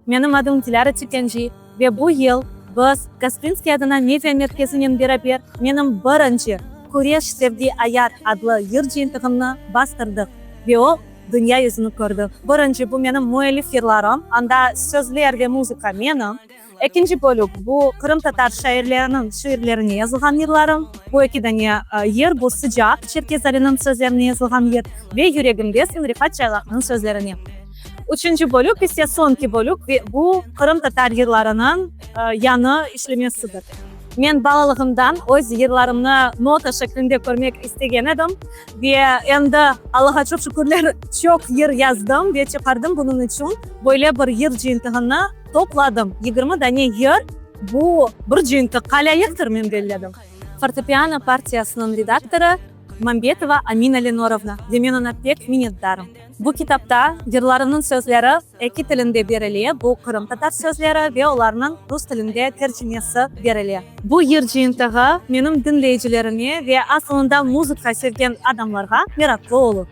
Menim adım Dilâra Tükenci ve bu yıl biz Gasprinskiy adına media merkezinen beraber menim birinci Küreş, sevgi, ayat adlı yır cıyıntığımnı bastırdıq ve o dünya yüzüni kördi. Birinci, bu menim müellif yırlarım, anda sözler ve muzıka menim. Ekinci bölük, bu qırımtatar şairleriniñ şiirlerine yazılğan yırlarım. Bu eki dane yır, bu Sıcaq, Çerkez Aliniñ sözlerine yazılğan yır ve Yüregimdesin, Refat Çaylaqnıñ sözlerine. Üçünci bölük ise soñki bölük ve bu qırımtatar yırlarınıñ yañı işlemesidir. Men balalığımdan öz yırlarımnı nota şeklinde körmek istegen edim ve endi, Allağa çoq şükürler, çoq yır yazdım ve çıqardım, bunıñ içün böyle bir yır cıyıntığını topladım. 20 dane yır, bu bir cıyıntıqqa lâyıqtır, men belledim. Fortepiano partiyasınıñ redaktorı Mambetova Amina Lenorovna ve men oña pek minnetdarım. Bu kitapta yırlarımnıñ sözleri eki tilinde berile, bu qırımtatar sözleri ve olarnıñ rus tilinde tercimesi berile. Bu yır cıyıntığı menim diñleyicilerime ve asılında muzıka sevgen adamlarğa meraqlı olur.